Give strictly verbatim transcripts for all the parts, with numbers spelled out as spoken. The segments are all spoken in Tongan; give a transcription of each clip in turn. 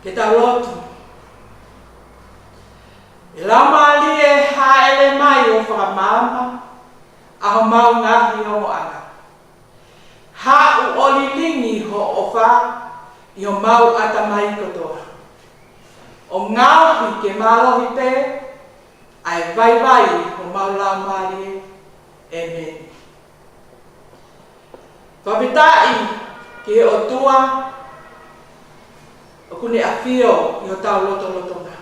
Ke tau lotu. ʻE Laumālie, hāʻele mai ʻo fakamaama ʻa homau ngaahi ongoʻanga. Haʻu ʻo lilingi ho ʻofa ʻi homau ʻatamai kotoa, ʻo ngaohi ke mālohi pē ʻa e vaivai homau laumālie. ʻĒmeni. Fakafetaʻi ki he ʻOtua ʻoku ne ʻafio ʻi hotau lotolotonga.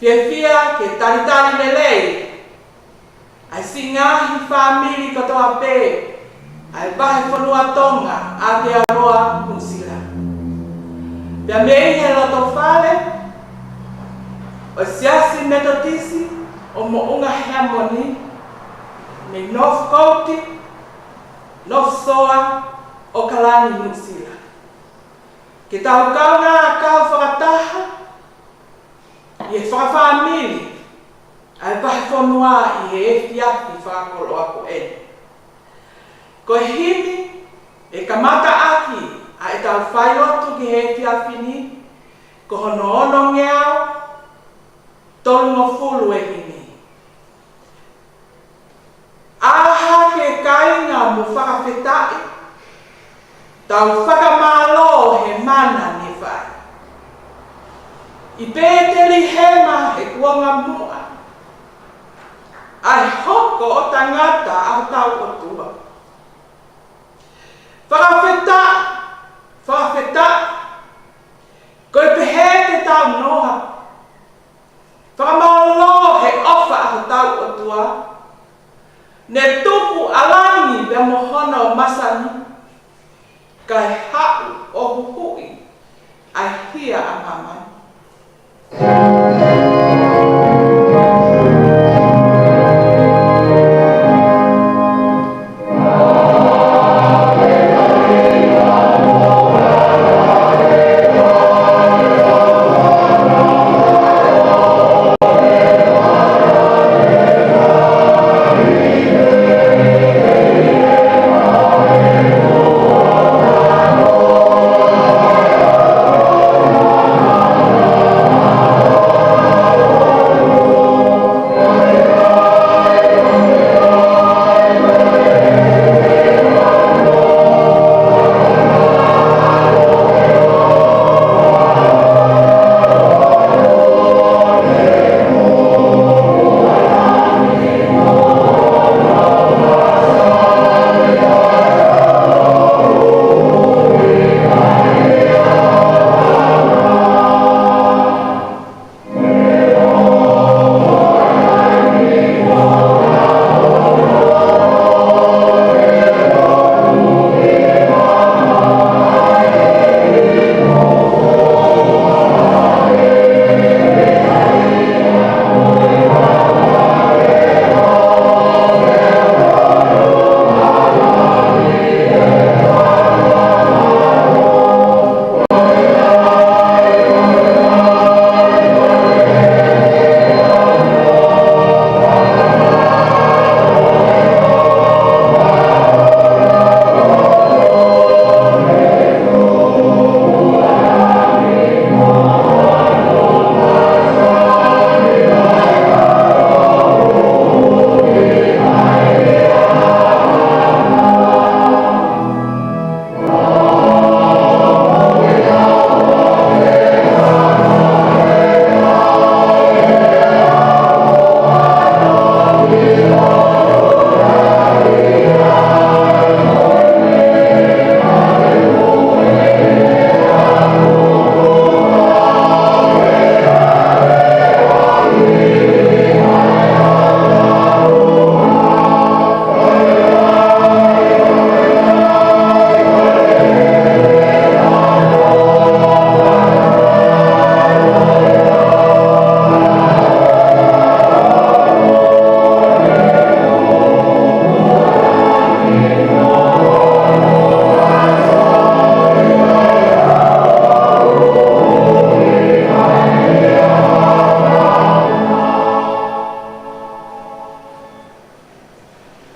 Fiefia ke talitali lelei ʻa e siʻi ngaahi fāmili kotoa pē ʻa e vahefonua Tonga ʻa Aotearoa Nuʻusila, pea mei he lotofale ʻo e Siasi Metotisi ʻo Moʻunga Heamoni, mei Northcote, North Shore, ʻAokalani, Nuʻusila. Ke tau kaungā kau fakataha ʻi he fakafāmili ʻa e vahefonua ʻi he efiafi fakakoloa ko eni. Ko e himi ʻe kamata ʻaki ʻa ʻetau failotu ki he efiafi ni, ko hono onongeau tolungofulu ʻe himi. ʻĀ hake kāinga mo fakafetaʻi, tau fakamālō he mana ne fai ʻi Pētelihema he kuonga muʻa ʻa e hoko ʻo tangata ʻa hotau ʻOtua. Fakafetaʻi, fakafetaʻi, ko e pehē te tau noa. Fakamālō he ʻofa ʻa hotau ʻOtua, ne tuku ʻa langi pea mo hono masani, kae haʻu ʻo huhuʻi ʻa e hia ʻa māmani.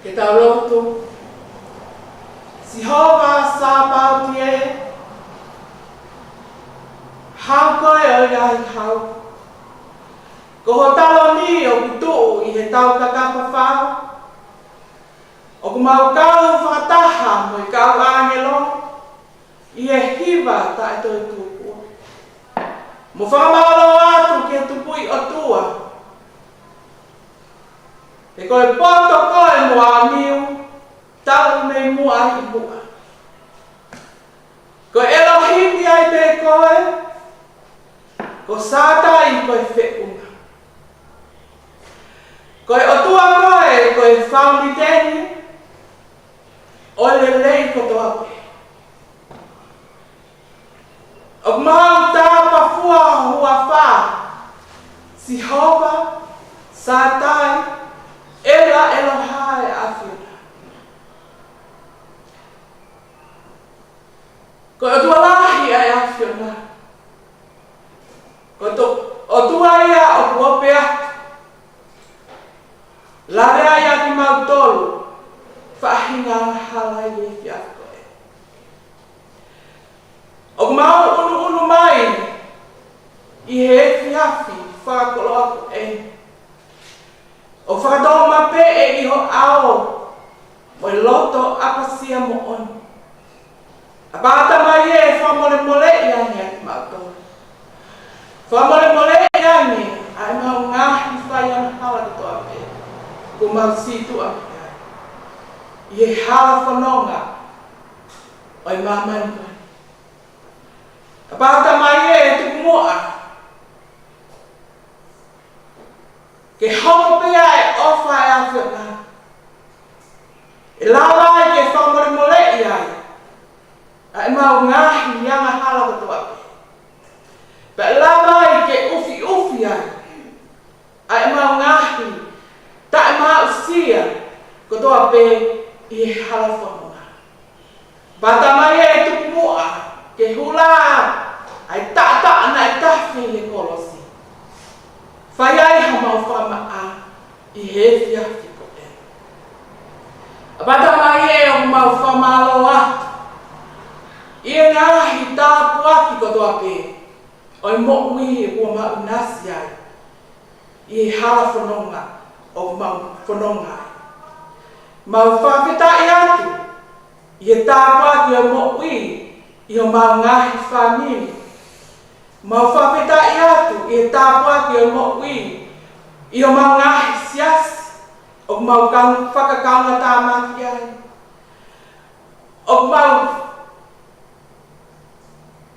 Ke tau lotu. Sihova Sāpaoti ē, Hau koe ʻo e ngaahi hau. Ko ho taloni ʻoku tuʻu ʻi he tau kakapa fau. ʻOku mau kau fakataha mo e kau ʻāngelo ʻi he hiva taʻetoetuʻu. Mo fakamālō atu ki he Tupuʻi ʻOtua. He ko e poto koe mo ʻaoniu, talu mei muʻa ʻi muʻa. Ko e ʻElohimi ai pē koe, ko Sātai ko e feʻunga. Ko e ʻOtua koe, ko e fauniteni ʻo e lelei kotoa pē. ʻOku mau tāpafua ho huafa, Sihova, Sātai, ʻEla ʻEloha ʻa e ʻAfiona. Ko e ʻOtua lahi ʻa e ʻAfiona. Ko e ʻOtua ia ʻoku ope atu. Lavea ai kimautolu, faʻahinga angahala ʻi he efiafi ko eni. ʻOku mau ʻunuʻunu mai ʻi he efiafi fakakoloa ko eni. ʻO fakatau mapeʻe ʻi ho ʻao, mo e loto ʻapasia moʻoni. ʻApā Tamai ē, fakamolemoleʻi ange ʻa kimautolu. Fakamolemoleʻi ange ʻa ʻemau ngaahi fai angahala kotoa pē, kuo mau sītuʻa mei ai. ʻI he hala fononga ʻo e māmani ko eni. ʻApā Tamai ē, tuku muʻa ke hoko pē ʻa e ʻofa ʻa e ʻAfiona. ʻE lava ai ke fakamolemoleʻi ai ʻa ʻemau ngaahi angahala kotoa pē. Pea ʻe lava ai ke ʻufiʻufi ai ʻa ʻemau ngaahi taʻemāʻusia kotoa pē ʻi he hala fononga. ʻApā Tamai ē, tuku muʻa ke hula ʻa e taʻataʻa naʻe tafe ʻi he kolosi. Fai ai hamau fakamaʻa ʻi he efiafi ko eni. ʻApā Tamai ē, ʻoku mau fakamālō atu ʻi he ngaahi tāpuaki kotoa pē ʻo e moʻui kuo mau ʻinasi ai ʻi he hala fononga ʻoku mau fononga ai. Mau fakafetaʻi atu ʻi he tāpuaki ʻo e moʻui ʻi homau ngaahi fāmili. Mau fakafetaʻi atu ʻi he tāpuaki ʻo e moʻui ʻi homau ngaahi siasi ʻoku mau kau fakakaungātāmaki ai. ʻOku mau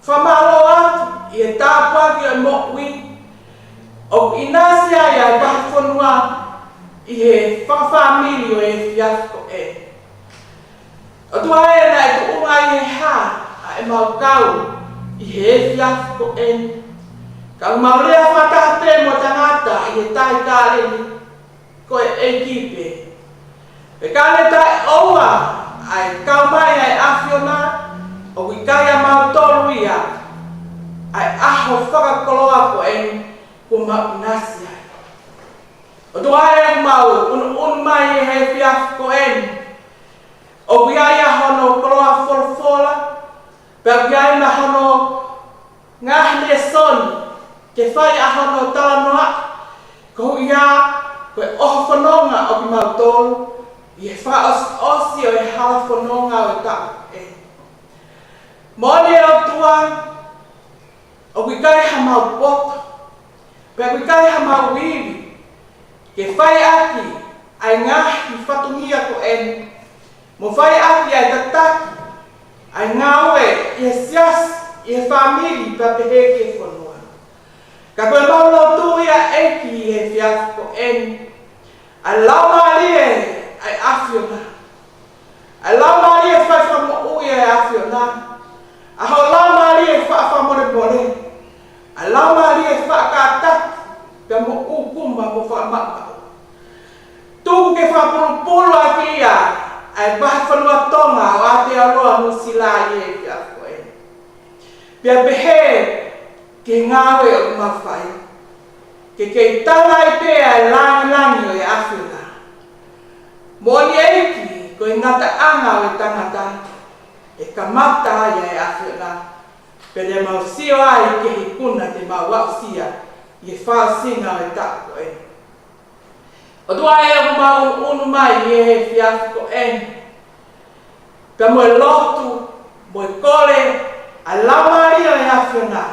fakamālō atu ʻi he tāpuaki ʻo e moʻui ʻoku ʻinasi ai ʻa e vahefonua ʻi he fakafāmili ʻo e efiafi ko eni. ʻOtua ē, naʻe tuʻunga ʻi he hā ʻa ʻemau kau ʻi he efiafi ko eni? Ka mau lea fakataha pē mo e tangata ʻi he tahi Kāleli ko e ʻEiki pē. Pea ka ne taʻeʻoua ʻa e kau mai ʻa e ʻAfiona, ʻoku ʻikai ʻamautolu ia ʻa e ʻaho fakakoloa ko eni kuo mau ʻinasi ai. ʻOtua ē, ʻoku mau ʻunuʻunu mai ʻi he efiafi ko eni. ʻOku ʻi ai ʻa hono koloa folofola, pea ʻoku ʻi ai mo hono ngaahi lēsoni ke fai ʻa hono talanoaʻi, koeʻuhi ko e ʻoho fononga ʻo kimautolu ʻi he fakaʻosiʻosi ʻo e hala fononga ʻo e taʻu ko eni. Moʻoni ʻe ʻOtua, ʻoku ʻikai hamau poto, pea ʻoku ʻikai hamau ivi ke fai ʻaki ʻa e ngaahi fatongia ko eni, mo fai ʻaki ʻa e tataki ʻa e ngāue ʻi he siasi, ʻi he fāmili, pea pehē ki he fonua. Ka ko ʻemau lotu ia, ʻEiki, ʻi he efiafi ko eni, ʻa e Laumālie ʻa e ʻAfiona. ʻA e Laumālie fai fakamoʻui ʻa e ʻAfiona. ʻA ho Laumālie faʻa fakamolemole. ʻA e Laumālie faʻa kātaki pea mo ʻūkuma mo fakamaʻumaʻu. Tuku ke fakapulupulu ʻaki ia ʻa e vahefonua Tonga ʻo Aotearoa Nuʻusila ʻi he efiafi ko eni. Pea pehē ki he ngāue ʻoku mau fai, ke kei tala ai pē ʻa e lāngilangi ʻo e ʻAfiona. Moʻoni ʻEiki, ko e ngataʻanga ʻo e tangata ʻe kamata ai ʻa e ʻAfiona. Pea te mau sio ai ki he ikuna te mau aʻusia ʻi he fakaʻosinga ʻo e taʻu ko eni. ʻOtua ē, ʻoku mau ʻunuʻunu mai ʻi he efiafi ko eni, pea mo e lotu, mo e kole ʻa e Laumālie ʻo e ʻAfiona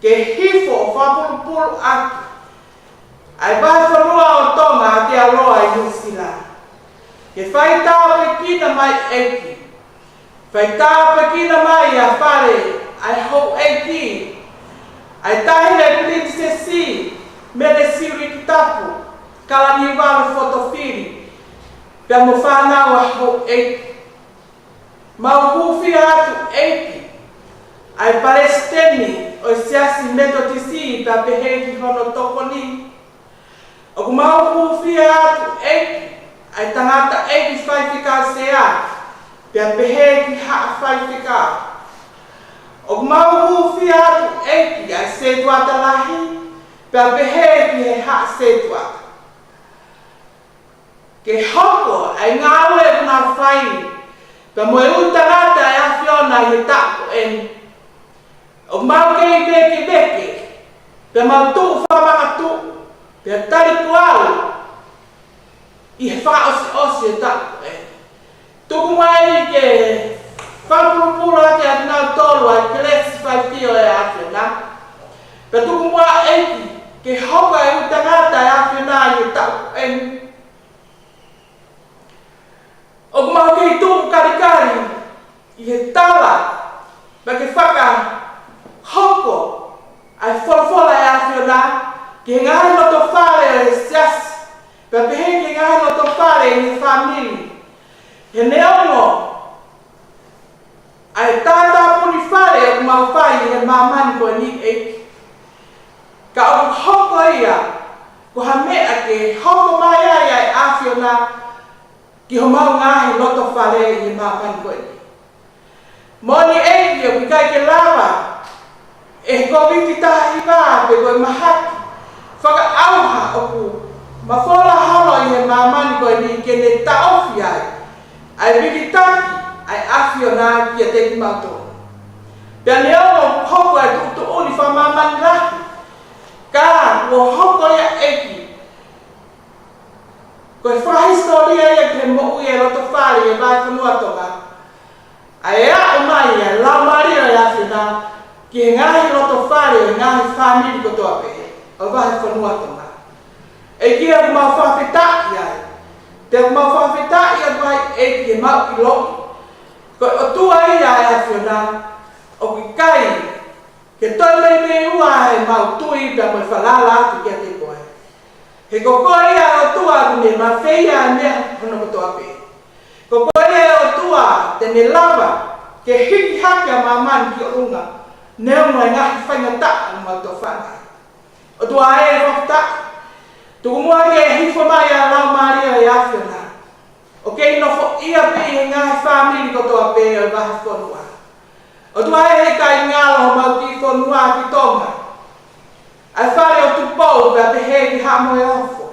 ke hifo ʻo fakapulupulu ʻaki ʻa e vahefonua ʻo Tonga, ʻa Aotearoa ʻi Nuʻusila. Ke fai tāpuekina mai, ʻEiki. Fai tāpuekina mai ʻa e fale ʻa e houʻeiki, ʻa e Taʻahine Pilinisesi Mele Siliʻi Tapu Kalaniuvalu Fotofili, pea mo e fānau ʻa e houʻeiki. Mau hūfia atu, ʻEiki, ʻa e Palesiteni ʻo e Siasi Metotisi pea pehē ki hono tokoni. ʻOku mau hūfia atu, ʻEiki, ʻa e tangataʻeiki faifekau sea pea pehē ki haʻa faifekau. ʻOku mau hūfia atu, ʻEiki, ʻa e sētuata lahi pea pehē ki he haʻa sētuata. Ke hoko ʻa e ngāue ʻoku nau fai pea mo e ʻū tangata ʻa e ʻAfiona ʻi he taʻu ko eni. ʻOku mau kei vēkeveke, pea mau tuʻu fakamakatuʻu, pea tali kuo au ʻi he fakaʻosiʻosi ʻo e taʻu ko eni. Tuku mai ke fakapulupulu ʻaki ʻa kinautolu ʻa e kelesi faifio ʻa e ʻAfiona. Pea tuku muʻa, ʻEiki, ke hoko ʻa e ʻū tangata ʻa e ʻAfiona ʻi he taʻu ko eni. ʻOku mau kei tuʻu kalikali ʻi he tala, pea ke fakahoko ʻa e folofola ʻa e ʻAfiona ki he ngaahi loto fale ʻo e siasi, pea pehē ki he ngaahi loto fale ʻi he fāmili. He neongo ʻa e tātāpuni fale ʻoku mau fai ʻi he māmani ko eni, ʻEiki, ka ʻoku hoko ia ko ha meʻa ke hoko mai ai ʻa e ʻAfiona ki homau ngaahi loto fale ʻi he māmani ko eni. Moʻoni, ʻEiki, ʻoku ʻikai ke lava ʻe he Kōviti taha hiva pe ko e mahaki fakaʻauha ʻoku mafola holo ʻi he māmani ko eni ke ne taʻofi ai ʻa e vikitaki ʻa e ʻAfiona kiate kimautolu. Pea neongo ʻoku hoko ʻa e tuʻutuʻuni fakamāmani lahi, ka kuo hoko ia, ʻEiki, ko e fakahisitōlia ia ki he moʻui ʻa e loto fale ʻi he vahefonua Tonga, ʻa e aʻu mai ʻa e Laumālie ʻo e ʻAfiona ki he ngaahi loto fale ʻo e ngaahi fāmili kotoa pē ʻo e vahefonua Tonga. ʻEiki, ʻoku mau fakafetaʻi ai. Pea ʻoku mau fakafetaʻi atu ai, ʻEiki, ʻemau ʻiloʻi ko e ʻOtua ia ʻa e ʻAfiona, ʻoku ʻikai ke toe meimei ua ʻemau tui pea mo e falala atu kiate koe. He ko koe ia ʻa e ʻOtua ʻoku ne mafeia ʻa e meʻa hono kotoa pē. Ko koe ia ʻa e ʻOtua te ne lava ke hiki hake ʻa māmani ki ʻolunga, neongo ʻa e ngaahi faingataʻa ʻoku mau tofanga ai. ʻOtua ē, fakafetaʻi. Tuku muʻa ke hifo mai ʻa e Laumālie ʻo e ʻAfiona ʻo kei nofoʻia pē ʻi he ngaahi fāmili kotoa pē ʻo e vahefonua. ʻOtua ē, he ʻikai ngalo homau kiʻi fonua ki Tonga, ʻa e fale ʻo Tupou pea pehē ki Haʻa Moheofo,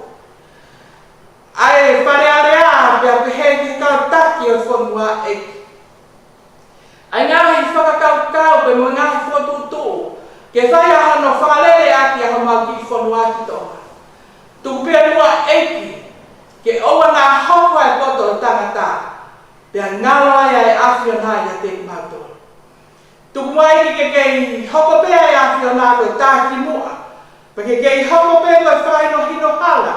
ʻa e Fale Alea pea pehē ki he kau taki ʻo e fonua, ʻEiki. ʻA e ngaahi fakakaukau pea mo e ngaahi fokotuʻutuʻu ke fai ʻa hono fakalele ʻaki ʻa homau kiʻi fonua ki Tonga. Tuku pē muʻa, ʻEiki, ke ʻoua naʻa hoko ʻa e poto ʻo e tangata, pea ngalo ai ʻa e ʻAfiona ʻiate kimautolu. Tuku muʻa, ʻEiki, ke kei hoko pē ʻa e ʻAfiona ko e takimuʻa, pea ke kei hoko pē ko e fakahinohino hala,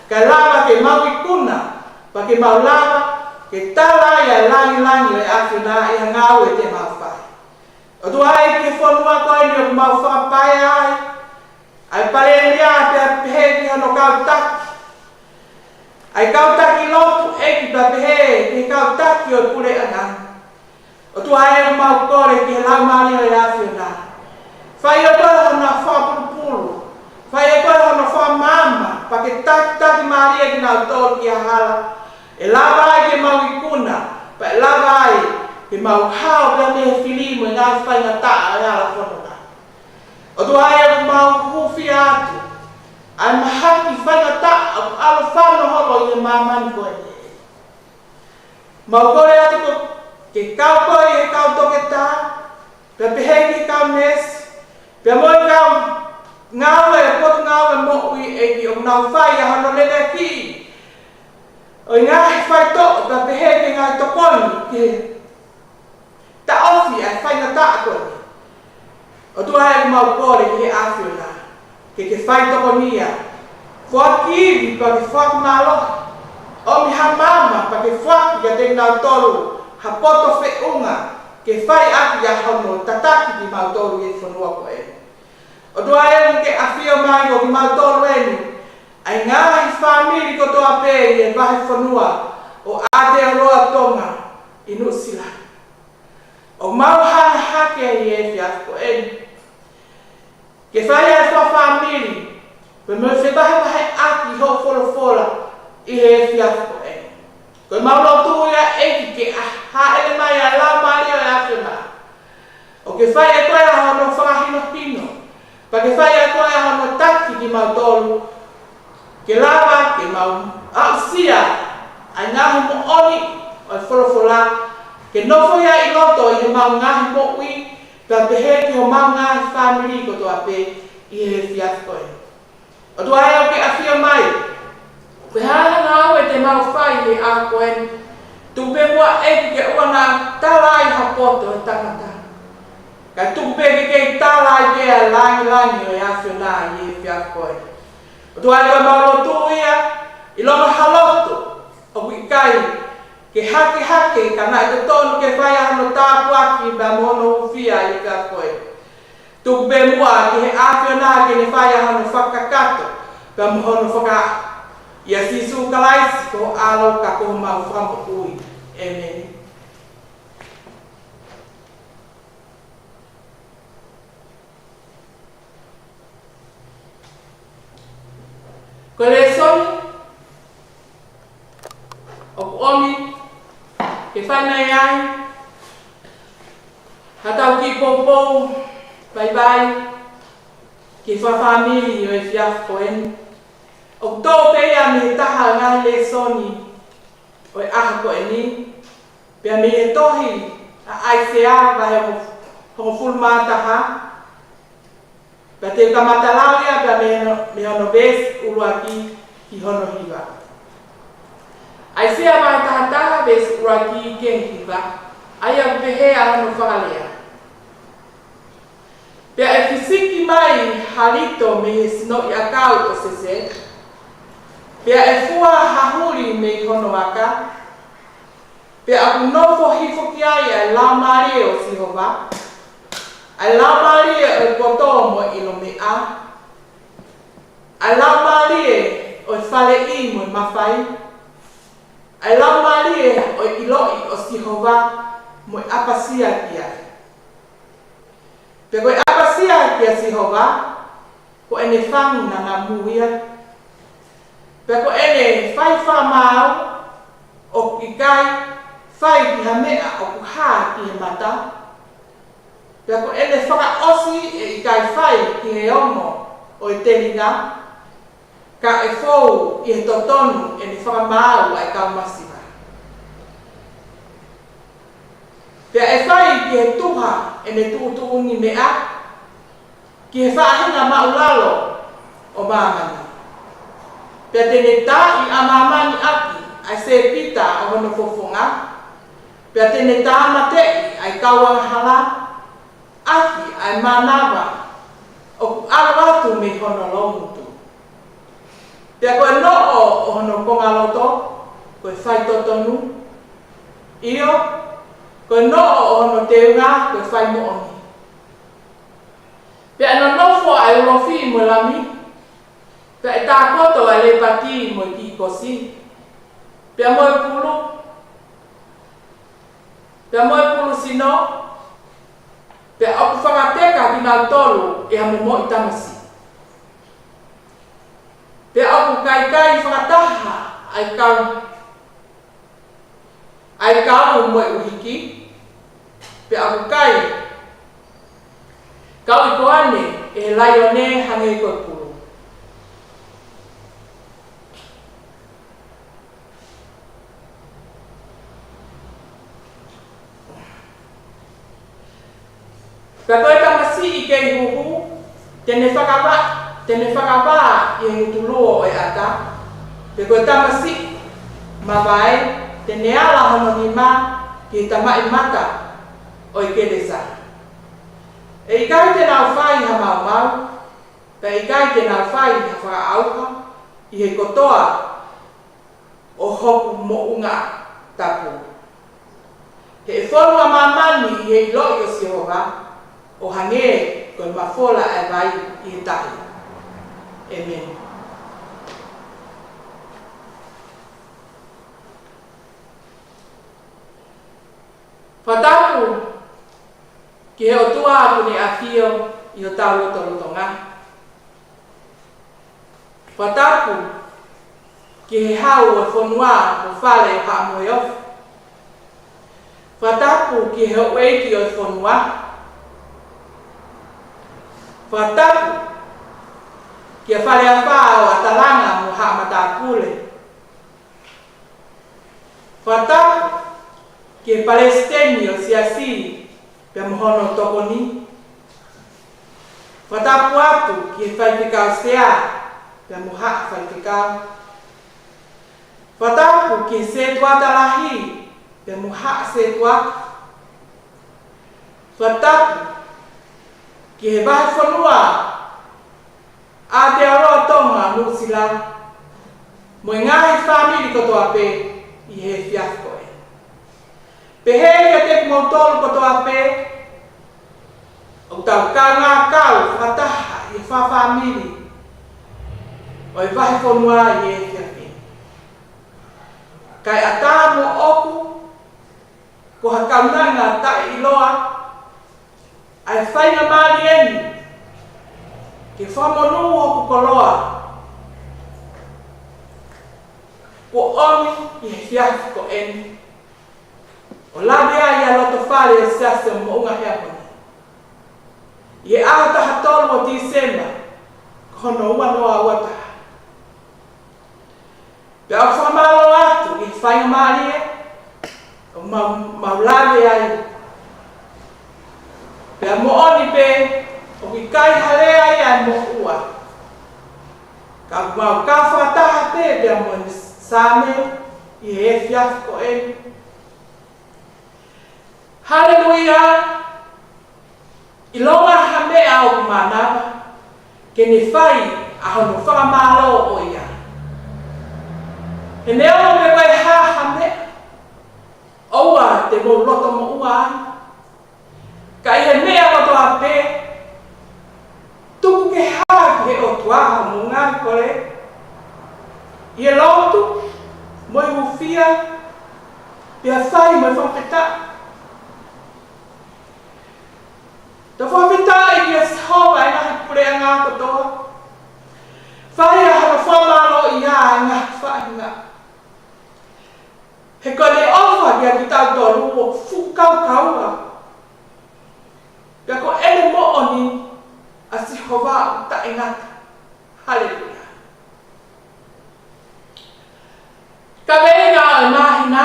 kae lava ke mau ikuna, pea ke mau lava ke tala ai ʻa e langilangi ʻo e ʻAfiona ʻi he ngāue te mau fai. ʻOtua ē, ki he fonua ko eni ʻoku mau fakapaea ai ʻa e Palēmia pea pehē ki hono kau taki, ʻa e kau taki lotu, ʻEiki, pea pehē ki he kau taki ʻo e puleʻanga. ʻOtua ē, ʻoku mau kole ki he Laumālie ʻo e ʻAfiona, fai ʻe koe hono fakapulupulu, fai ʻe koe hono fakamaama, pea ke takitaki mālie kinautolu ki ha hala ʻe lava ai ke mau ikuna, pea ʻe lava ai ke mau hao pea mei he fili mo e ngaahi faingataʻa ʻo e hala fononga. ʻOtua ē, ʻoku mau hūfia atu ʻa e mahaki faingataʻa ʻoku ʻalu fano holo ʻi he māmani ko eni. Mau kole atu ko e kau ko ē ʻi he kau toketā, Pea pehē ki he kau neesi, pea mo e kau ngāue ʻa e Potungāue Moʻui, ʻEiki, ʻoku nau fai ʻa hono leleki ʻo e ngaahi faitoʻo, pea pehē ki he ngaahi tokoni, ke taʻofi ʻa e faingataʻa ko eni. ʻOtua ē, ʻoku mau kole ki he ʻAfiona ke ke faitokonia, foaki ivi pea ke foaki mālohi, ʻomi ha maama pea ke foaki kiate kinautolu ha poto feʻunga ke fai ʻaki ʻa hono tataki kimautolu ʻi he fonua ko eni. ʻOtua ē, ke ke ʻafio mai ʻo kimautolu eni, ʻa e ngaahi fāmili kotoa pē ʻi he vahefonua ʻo Aotearoa, Tonga, ʻi Nuʻusila. ʻOku mau hanga hake ʻi he efiafi ko eni ke fai ʻa e fakafāmili, pea mo e fevahevaheʻaki hoʻo folofola ʻi he efiafi ko eni. Ko ʻemau lotu ia, ʻEiki, ke ʻa-, hāʻele mai ʻa e Laumālie ʻo e ʻAfiona ʻo ke fai ʻe koe ʻa hono fakahinohino, pea ke fai ʻe koe ʻa hono taki kimautolu, ke lava ke mau aʻusia ʻa e ngaahi moʻoni ʻo e folofola, ke nofo ia ʻi loto ʻi heʻemau ngaahi moʻui, pea pehē ki homau ngaahi fāmili kotoa pē ʻi he efiafi ko eni. ʻOtua ē, ʻoku ke ʻafio mai. Ko e hā ha ngāue te mau fai he ʻaho ko eni, tuku pē muʻa, ʻEiki, ke ʻoua naʻa tala ai ha poto ʻo e tangata, kae tuku pē ke kei tala ai pē ʻa e lāngilangi ʻo e ʻAfiona ʻi he efiafi ko eni. ʻOtua ē, ko ʻemau lotu ia, ʻilonga ha lotu ʻoku ʻikai ke hakehake, ka naʻe totonu ke fai ʻa hono tāpuaki pea mo hono hūfia ʻi he efiafi ko eni, tuku pē muʻa ki he ʻAfiona ke ne fai ʻa hono fakakakato pea mo hono fakaaʻu. ʻIa Sīsū Kalaisi ko ho ʻAlo ka ko homau Fakamoʻui. ʻĒmeni. Ko e lēsoni ʻoku ʻomi ke fai mai ai haʻatau kiʻi poupou vaivai ki he fakafāmili ʻo e efiafi ko eni, ʻoku toʻo pē ia mei he taha ʻo e ngaahi lēsoni ʻo e ʻaho ko eni, pea mei he tohi ʻa ʻAisea vahe hongofulu mā taha, pea te u kamata lau ia pea mei hono, mei hono veesi ʻuluaki ki hono hiva. ʻAisea vahe taha taha, veesi ʻuluaki ki he hiva, ʻa ia ʻoku pehē ʻa hono fakalea: Pea ʻe fisiki mai ha lito mei he sinoʻi ʻakau ʻo Sese, pea ʻe fua ha huli mei hono aka, pea ʻoku nofo hifo ki ai ʻa e Laumālie ʻo Sihova, ʻa e Laumālie ʻo e poto mo e ʻilo meʻa, ʻa e Laumālie ʻo e faleʻi mo e mafai, ʻa e Laumālie ʻo e ʻiloʻi ʻo Sihova mo e ʻapasia ki ai. Pea ko e ʻapasia kia Sihova ko ʻene fangu nanamu ia. Pea ko ʻene fai fakamaau ʻoku ʻikai fai ki ha meʻa ʻoku hā ki he mata. Pea ko ʻene fakaʻosi ʻe ʻikai fai ki he ongo ʻo e telinga, ka ʻe fou ʻi he totonu ʻene fakamaau ʻa e kau masiva. Pea ʻe fai ki he tuha ʻene tuʻutuʻuni meʻa, ki he faʻahinga māʻulalo ʻo māmani. Pea te ne taaʻi ʻa māmani ʻaki ʻa e sēpita ʻo hono fofonga, pea te ne tāmateʻi ʻa e kau angahala ʻaki ʻa e mānava ʻoku ʻalu atu mei hono loungutu. Pea ko e noʻo ʻo hono kongaloto ko e faitotonu, ʻio, ko e noʻo ʻo hono teunga ko e faimoʻoni. Pea ʻe nonofo ʻa e ulofi mo e lami, pea ʻe tākoto ʻa e lepaki mo e kiʻi kosi, pea mo e pulu, pea mo e pulu sino, pea ʻoku fakateka kinautolu ʻe ha momoʻi tamasiʻi. Pea ʻoku kaikai fakataha ʻa e kau, ʻa e kau mo e ʻuhiki, pea ʻoku kai, kau ʻi koane ʻe he laione hangē ko e pulu. Pea ko e tamasiʻi kei huhu, te ne fakavā, te ne fakavā ʻi he ngutuluo ʻo e ʻatā. Pea ko e tamasiʻi mavae, te ne ala hono nima ki he tamaʻimata ʻo e kelesā. ʻE ʻikai te nau fai ha maumau, pea ʻikai te nau fai ha fakaʻauha ʻi he kotoa ʻo hoku moʻunga tapu. He ʻe fonu ʻa māmani ʻi he ʻiloʻi ʻo Sihova, ʻo hangē ko e mafola ʻa e vai ʻi he tahi. ʻĒmeni. Fakatapu ki he ʻOtua kuo ne ʻafio ʻi hotau lotolotonga. Fakatapu ki he hau ʻo e fonua mo fale ʻo Haʻa Moheofo. Fakatapu ki he houʻeiki ʻo e fonua. Fakatapu kia Faleafā ʻo ʻAtalanga mo Haʻa Matāpule. Fakatapu ki he palesiteni ʻo e siasi pea mo hono tokoni. Fakatapu atu ki he faifekau sea pea mo haʻa faifekau. Fakatapu ki he setuata lahi pea mo haʻa setuata. Fakatapu ki he vahefonua ʻa Aotearoa, Tonga, Nuʻusila, mo e ngaahi fāmili kotoa pē ʻi he efiafi ko eni. Pehē kiate kimoutolu kotoa pē ʻoku tau kaungā kau fakataha ʻi he fakafāmili ʻo e vahefonua ʻi he efiafi ni. Kae ʻatā moʻoku ko ha kaunanga taʻeʻiloa ʻa e faingamālie ni ke fakamonū hoku koloa kuo ʻomi ʻi he efiafi ko eni, ʻo lave ai ʻa e loto fale ʻo e Siasi ʻo Moʻunga Heamoni ʻi he ʻaho taha tolu ʻo Tīsema, ko hono ua noa ua taha. Pea ʻoku fakamālō atu ʻi he faingamālie ʻoku mau, mau lave ai. Pea moʻoni pē ʻoku ʻikai ha lea ia ʻa e moʻua, ka mau kau fakataha pē pea mo e Saame ʻi he efiafi ko eni. Haleluia! ʻIlonga ha meʻa ʻoku mānava, ke ne fai ʻa hono fakamālō ʻo ia. He neongo pe ko e hā ha meʻa, ʻoua te mou loto moʻua ai. Ka ʻi he meʻa kotoa pē, tuku ke hā ki he ʻOtua hoʻomou ngaahi kole ʻi he lotu mo e hūfia, pea fai mo e fakafetaʻi. Tau fakafetaʻi kia Sihova ʻa e ngaahi puleʻanga kotoa. Fai ʻa hono fakamālōʻia ʻa e ngaahi faʻahinga. He ko ʻene ʻofa kiate kitautolu ʻoku fuʻu kaukaua. Pea ko ʻene moʻoni ʻa Sihova ʻoku taʻengata. Haleluia. Kaveinga ʻo e māhina: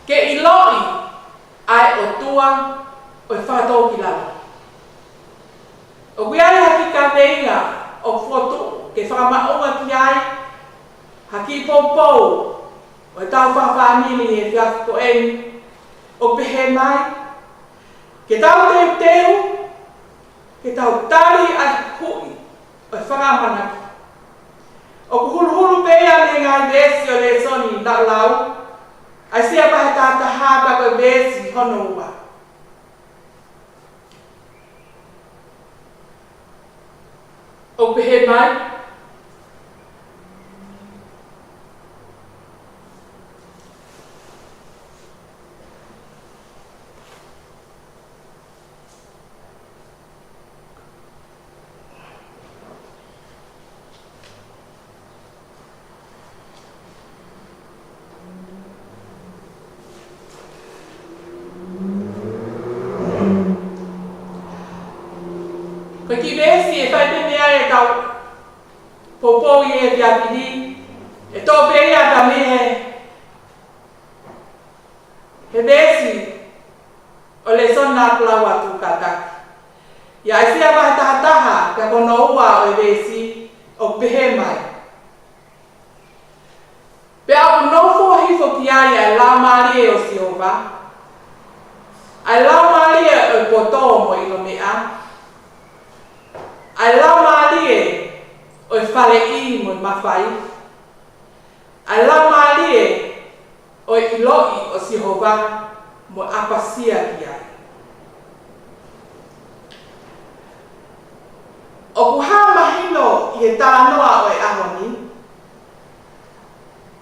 Ke ʻiloʻi ʻa e ʻOtua ʻo e fakatōkilalo. ʻOku ʻi ai ha kiʻi kaveinga ʻoku fokotuʻu ke fakamaʻunga ki ai ha kiʻi poupou ʻo ʻetau fakafāmili he efiafi ko eni, ʻo pehē mai: Ke tau teuteu ke tau tali ʻa e huhuʻi ʻo e fakaʻamanaki. ʻOku huluhulu pē ia mei he ngaahi veesi ʻo e lēsoni naʻa ku lau, ʻAisea vahe taha taha, pea ko e veesi hono ua. ʻOku pehē mai: Ko e kiʻi veesi ʻe fai pē mei ai ʻetau poupou ʻi he efiafi ni, ʻe toʻo pē ia mei he, he veesi ʻaku lau atu kātaki. ʻI ʻAisea vahe taha taha, pea ko hono ua ʻo e veesi ʻoku pehē mai: Pea ʻoku nofo hifo ki ai ʻa e Laumālie ʻo Sihova, ʻa e Laumālie ʻo e poto mo e ʻilo meʻa, ʻa e Laumālie ʻo e faleʻi mo e mafai, ʻa e Laumālie ʻo e ʻiloʻi ʻo Sihova mo e ʻapasia ki ai. ʻOku hā mahino ʻi he talanoa ʻo e ʻaho ni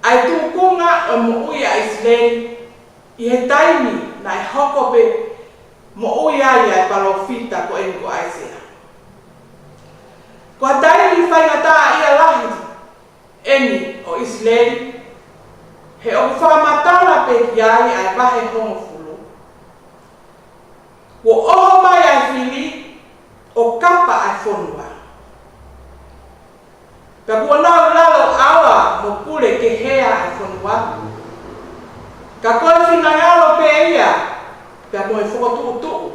ʻa e tūkunga ʻo e moʻui ʻa ʻIsileli ʻi he taimi naʻe hoko pē moʻui ai ʻa e palōfita ko eni ko ʻAisea. Ko ha taimi faingataʻaʻia lahi eni ʻo ʻIsileli, he ʻoku fakamatala pē ki ai ʻa e vahe hongofulu: Kuo ʻoho mai ʻa e fili ʻo kapa ʻa e fonua, pea kuo nau lalo ʻaoa mo pule kehe ʻa e fonua, ka ko e finangalo pē ia pea mo e fokotuʻutuʻu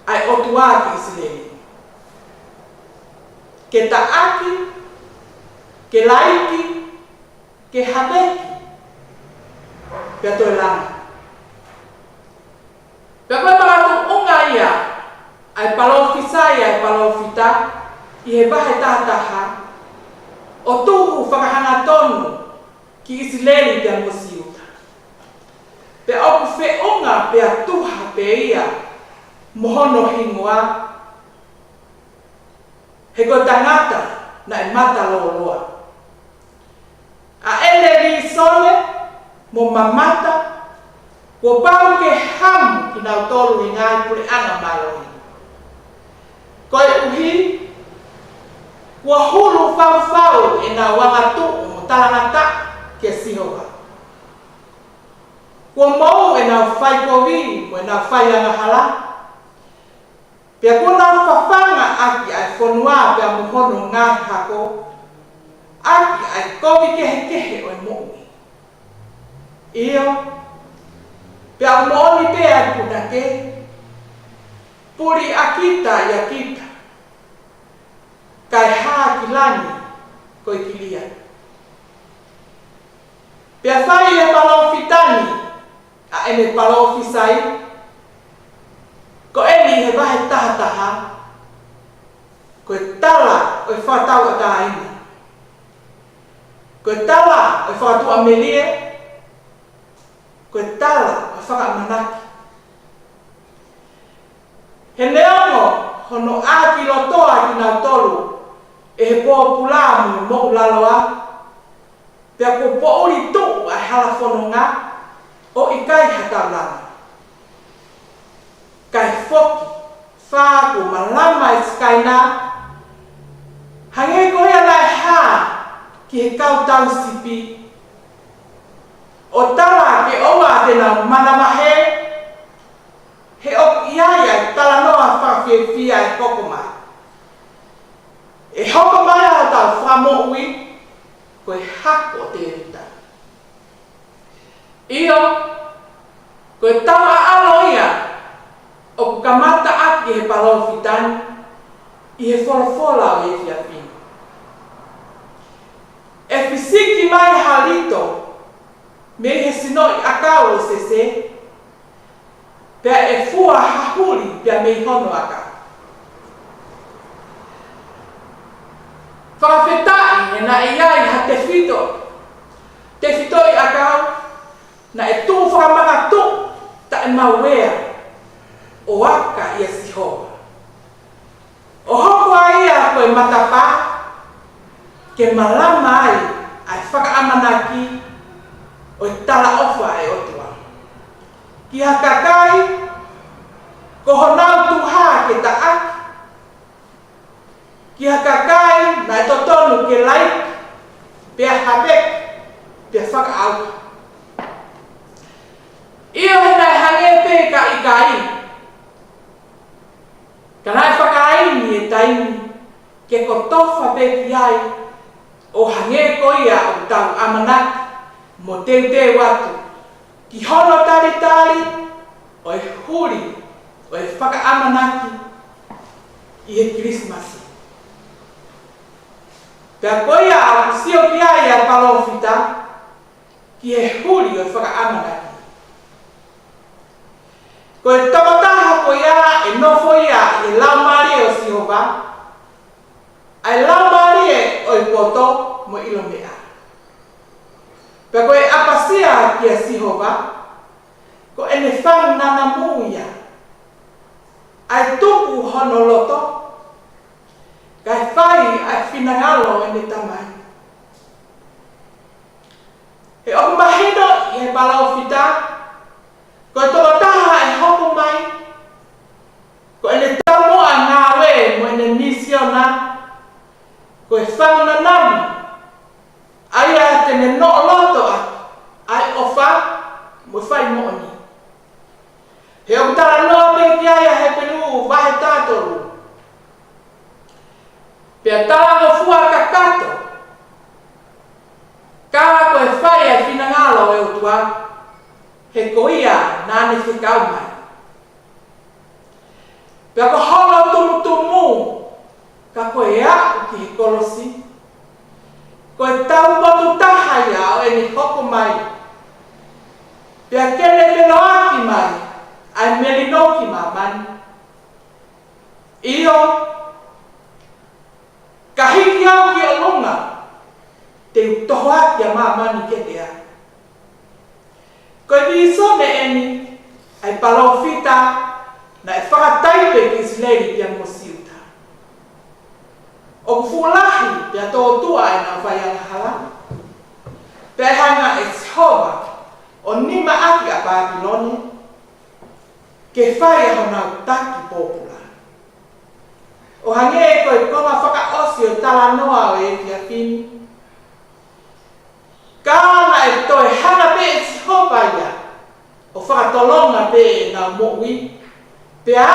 ʻa e ʻOtua ki ʻIsileli, ke taʻaki, ke laiki, ke haveki, pea toe langa. Pea ko e makatuʻunga ia ʻa e palōfisai ʻa e palōfita ʻi he vahe taha taha, ʻo tuhu fakahangatonu ki ʻIsileli pea mo Siuta. Pea ʻoku feʻunga pea tuha pē ia mo hono hingoa, he ko e tangata naʻe mata lōloa. ʻA ʻene līsone mo mamata, kuo pau ke hamu kinautolu ʻe he ngaahi puleʻanga mālohi, koeʻuhi kuo hulu faufau ʻenau angatuʻu mo talangataʻa kia Sihova. Kuo mou ʻenau fai kovi mo ʻenau fai angahala, pea kuo nau fafanga ʻaki ʻa e fonua pea mo hono ngaahi hako, ʻaki ʻa e kovi kehekehe ʻo e moʻui. ʻIo, pea ʻoku moʻoni pē ʻa e punake: Puli ʻa kita ʻia kita, kae hā ki langi koe kilia. Pea fai ʻe he palōfita ni ʻa ʻene palōfisai ko eni he vahe taha taha, ko e tala ʻo e fakatauʻatāina, ko e tala ʻo e fakatuʻamelie, ko e tala ʻo e fakaʻamanaki. He neongo hono ʻākilotoa kinautolu ʻe he pōpula mo e moʻulaloa, pea kuo poʻuli tuʻu ʻa e hala fononga ʻo ʻikai ha taulanga, kae foki fā kuo malama ʻa e Sikaina, hangē ko ia naʻe hā ki he kau tauhi sipi, ʻo tala ke ʻoua te nau manavahē, he ʻoku ʻi ai ʻa e talanoa fakafiefia ʻe hoko mai. ʻE hoko mai ʻa hotau Fakamoʻui ko e hako ʻo Tēvita. ʻIo, ko e tauʻaʻalo ia ʻoku kamata ʻaki ʻe he palōfita ni ʻi he folofola ʻo e efiafi ni. ʻE fisiki mai ha lito mei he sinoʻi ʻakau ʻo Sese, pea ʻe fua ha huli pea mei hono ʻakau. Fakafetaʻi he naʻe ʻi ai ha tefito, tefitoʻi ʻakau, naʻe tuʻu fakamakatuʻu taʻemauea ʻo aka ʻia Sihova, ʻo hoko ai ia ko e matapā ke malama ai ʻa e fakaʻamanaki ʻo e talaʻofa ʻa e ʻOtua ki ha kakai ko honau tuha ke taʻaki, ki ha kakai naʻe totonu ke laiki, pea haveki, pea fakaʻauha. ʻIo, he naʻe hangē pē ka ʻikai, ka naʻe fakaʻaini e taimi ke kotofa pē ki ai, ʻo hangē ko ia ʻoku tau ʻamanaki mo teuteu atu ki hono talitali ʻo e huli ʻo e fakaʻamanaki ʻi he Kilisimasi. Pea ko ia ʻoku sio ki ai ʻa e palōfita ki he huli ʻo e fakaʻamanaki. Ko e tokotaha ko ia ʻe nofo ia ʻi he Laumālie ʻo Sihova, ʻa e laumālie ʻo e poto mo e ʻilo meʻa. Pea ko e ʻapasia kia Sihova, ko ʻene fanu nanamu ia, ʻa e tuku hono loto, kae fai ʻa e finangalo ʻo ʻene Tamai. He ʻoku mahino ʻi he palōfita, ko e tokotaha ʻe hoko mai, ko ʻene taumuʻa ngāue mo ʻene misiona, ko e fanu nanamu, ʻa ia te ne noʻo loto ʻaki ʻa e ʻofa mo e fai moʻoni. He ʻoku talanoa pē ki ai ʻa Hepelū vahe taha tolu. Pea talangofua kakato, ka ko e fai ʻa e finangalo ʻo e ʻOtua, he ko ia naʻa ne fekau mai. Pea ko hono tumutumu, ka ko e aʻu ki he kolosi, ko e taupotu taha ia ʻo ʻene hoko mai, pea ke ne feʻiloaki mai ʻa e melino ki māmani. ʻIo, ka hiki au ki ʻolunga, te u tohoaki ʻa māmani kiate au. Ko e vīsone ʻeni ʻa e palōfita naʻe fakataipe ki ʻIsileli pea mo Siuta. ʻOku fuʻu lahi pea tōtuʻa ʻenau fai angahala, pea hanga ʻe Sihova ʻo nimaʻaki ʻa Pāpilone ke fai ʻa honau taki pōpula. ʻO hangē ko e konga fakaʻosi ʻo e talanoa ʻo e efiafi ni, ka naʻe toe hanga pē ʻe Sihova ia ʻo fakatolonga pē ʻenau moʻui, pea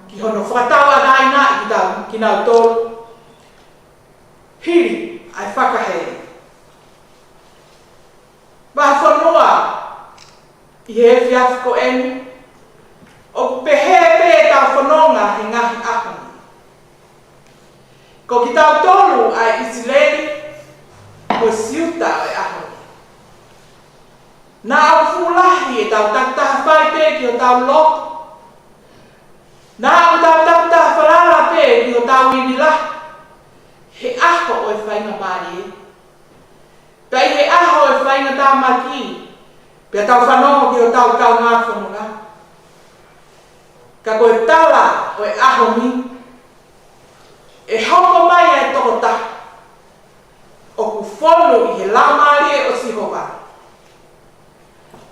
ki hono fakatauʻatāinaʻi kita, kinautolu, hili ʻa e fakahē. Vahefonua ʻi he efiafi ko ʻeni, ʻoku pehē pē ʻetau fononga he ngaahi ʻaho ni. Ko kitautolu ʻa e ʻIsileli mo e Siuta ʻo e ʻaho ni. Naʻa ʻoku fuʻu lahi ʻetau takitaha fai pē ki hotau lotu. Naʻa ʻoku tau takitaha falala pē ki hotau ivi lahi he ʻaho ʻo e faingamālie, pea ʻi he ʻaho ʻo e faingatāmaki, pea tau fanongo ki hotau kaungā fononga. Ka ko e tala ʻo e ʻaho ni, ʻe hoko mai ʻa e tokotaha ʻoku fonu ʻi he Laumālie ʻo Sihova,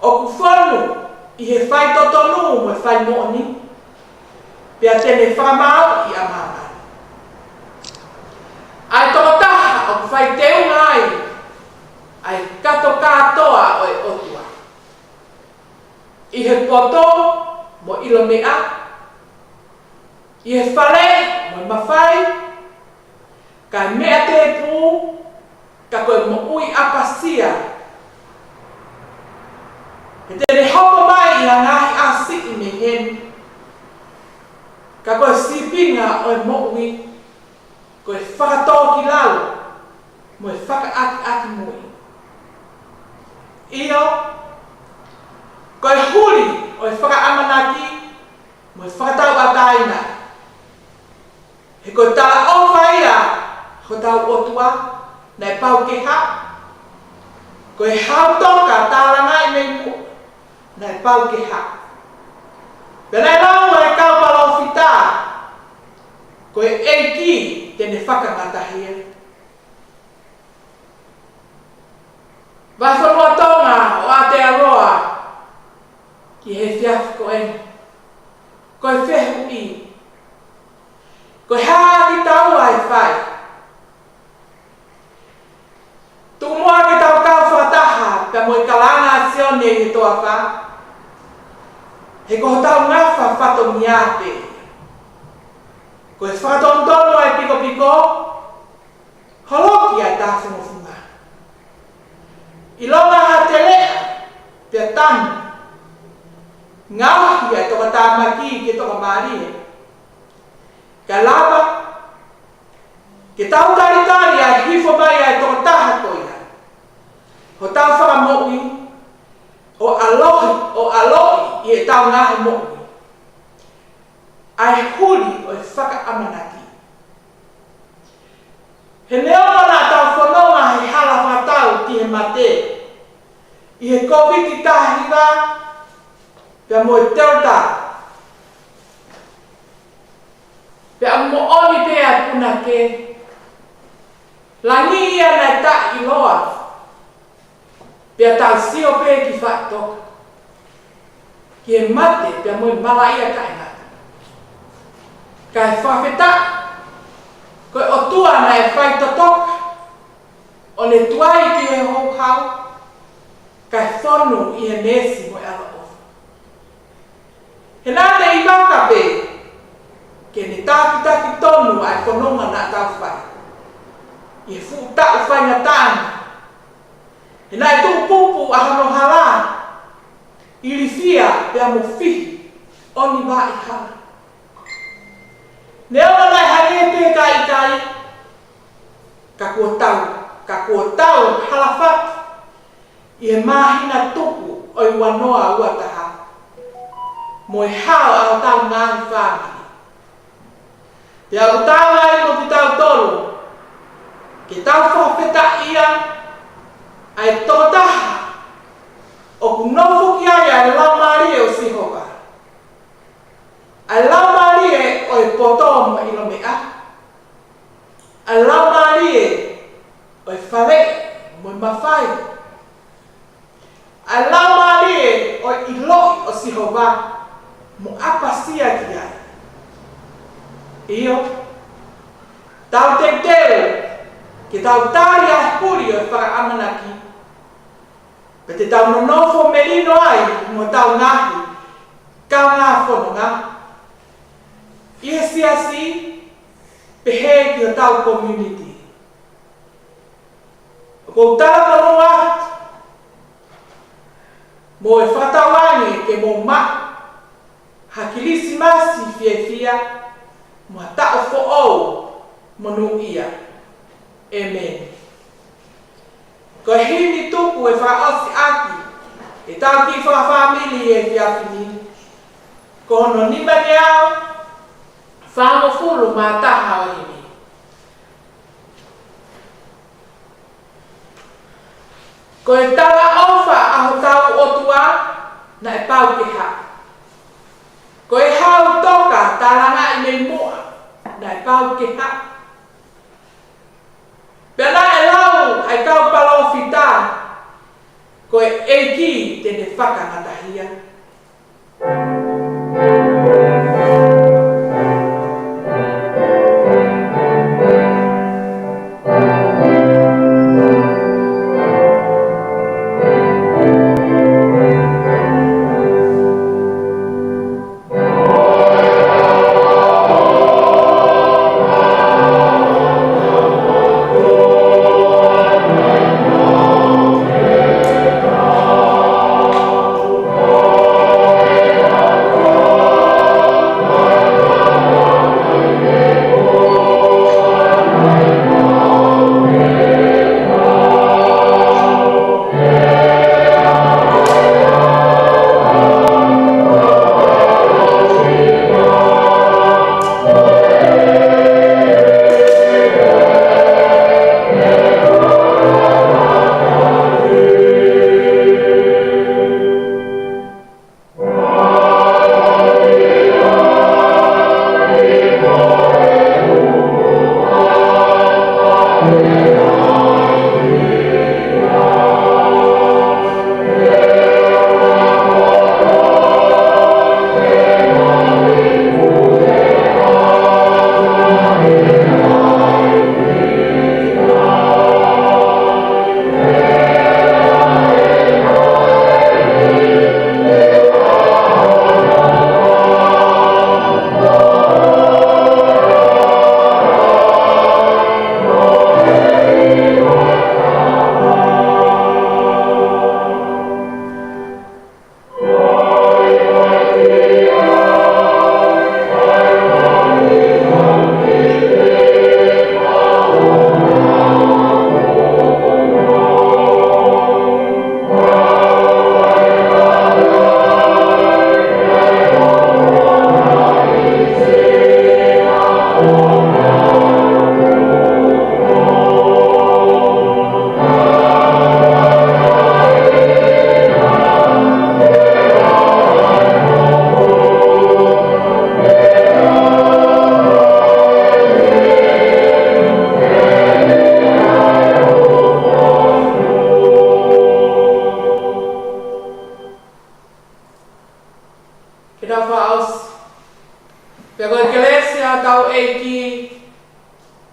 ʻoku fonu ʻi he faitotonu mo e fai moʻoni, pea te ne fakamāuʻi ʻa māmani. ʻA e tokotaha ʻoku fai teunga ai ʻa e kato kātoa ʻo e ʻOtua, ʻi he poto mo e ʻilo meʻa, ʻi he faleʻi mo e mafai, kae meʻa tēpū, ka ko e moʻui ʻapasia. He te ne hoko mai ʻi ha ngaahi ʻaho siʻi mei heni, ka ko e sīpinga ʻo e moʻui, ko e fakatōkilalo mo e fakaʻakiʻakimui. ʻIo, ko e huli ʻo e fakaʻamanaki mo e fakatauʻatāina. He ko e talaʻofa ia hotau ʻOtua naʻe pau ke haʻu. Ko e hau toka tālangaʻi mei muʻa naʻe pau ke haʻu. Pea naʻe lau ʻe he kau palōfita, ko e ʻEiki te ne fakangataʻahia. Vahefonua Tonga ʻo Aotearoa, ʻi he efiafi ko eni, ko e fehuʻi, ko e hā kitaua ʻe fai? Tuku muʻa ke tau kau fakataha pea mo e kalanga ʻa Sione ʻi he toafa, he ko hotau ngafa fatongia pē. Ko e fakatonutonu ʻa e pikopiko, holoki ʻa e tāfungofunga. ʻIlonga ha teleʻa pea tanu, Ngaohi ʻa e tokatāmaki ke tokamālie. Kae lava ke tau talitali ʻa e hifo mai ʻa e tokotaha ko ia, hotau Fakamoʻui, ʻo ʻalohi, ʻo ʻaloʻi ʻi heʻetau ngaahi moʻui ʻa e huli ʻo e fakaʻamanaki. He neongo naʻa tau fononga he hala fakatau ki he mate ʻi he Kōviti taha hiva pea mo e Delta, pea ʻoku moʻoni pē ʻa e punake, langi ia naʻe taʻeʻiloa, pea tau sio pē ki faʻitoka, ki he mate pea mo e malaʻia taʻengata. Kae fakafetaʻi, ko e ʻOtua naʻe faitotoka, ʻo ne tuai ki he houhau, kae fonu ʻi he meesi mo e ʻaloʻofa. He naʻa ne ʻi vaka pē ke ne takitaki tonu ʻa e fononga naʻa tau fai ʻi he fuʻu taʻu faingataʻa ni. He naʻe tuʻupupu ʻa hono hala, ilifia pea mo fihi ʻo ne vaʻi hala. Neongo naʻe hangē pē ka ʻikai, ka kuo tau, ka kuo tau hala fatu ʻi he māhina tuku ʻo e ua noa ua taha, mo e hao ʻa hotau ngaahi fāmili. Pea ʻoku taau ai mo kitautolu ke tau fakafetaʻia ʻa e tokotaha ʻoku nofo ki ai ʻa e Laumālie ʻo Sihova, ʻa e Laumālie ʻo e poto mo e ʻilo meʻa, ʻa e Laumālie ʻo e faleʻi mo e mafai, ʻa e Laumālie ʻo e ʻiloʻi ʻo Sihova mo ʻapasia ki ai. ʻIo, tau teuteu ke tau tali ʻa e huli ʻo e fakaʻamanaki, pea te tau nonofo melino ai mo hotau ngaahi kaungā fononga ʻi he siasi, pehē ki hotau community. ʻOku ou talamonū atu mo e fakatauange ke mou maʻu ha Kilisimasi fiefia mo ha taʻu foʻou monūʻia. ʻĒmeni. Ko e himi tuku ʻe fakaʻosi ʻaki ʻetau kiʻi fakafāmili he efiafi ni, ko hono nimangeau fāngofulu mā taha ʻo e himi. Ko e talaʻofa ʻa hotau ʻOtua naʻe pau ke haʻu. Ko e hau toka tālangaʻi mei muʻa naʻe pau ke haʻu. Pea naʻe lau ʻa e kau palōfita, ko e ʻEiki te ne fakangatahia.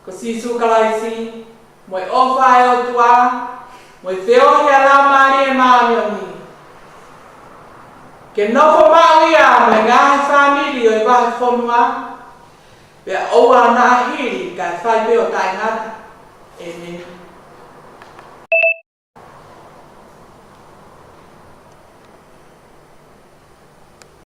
ko Sīsū Kalaisi, mo e ʻofa ʻa e ʻOtua, mo e feohi ʻa e Laumālie Māʻoniʻoni, ke nofo maʻu ia mo e ngaahi fāmili ʻo e vahefonua, pea ʻoua naʻa hili kae fai pē ʻo taʻengata. ʻĒmeni.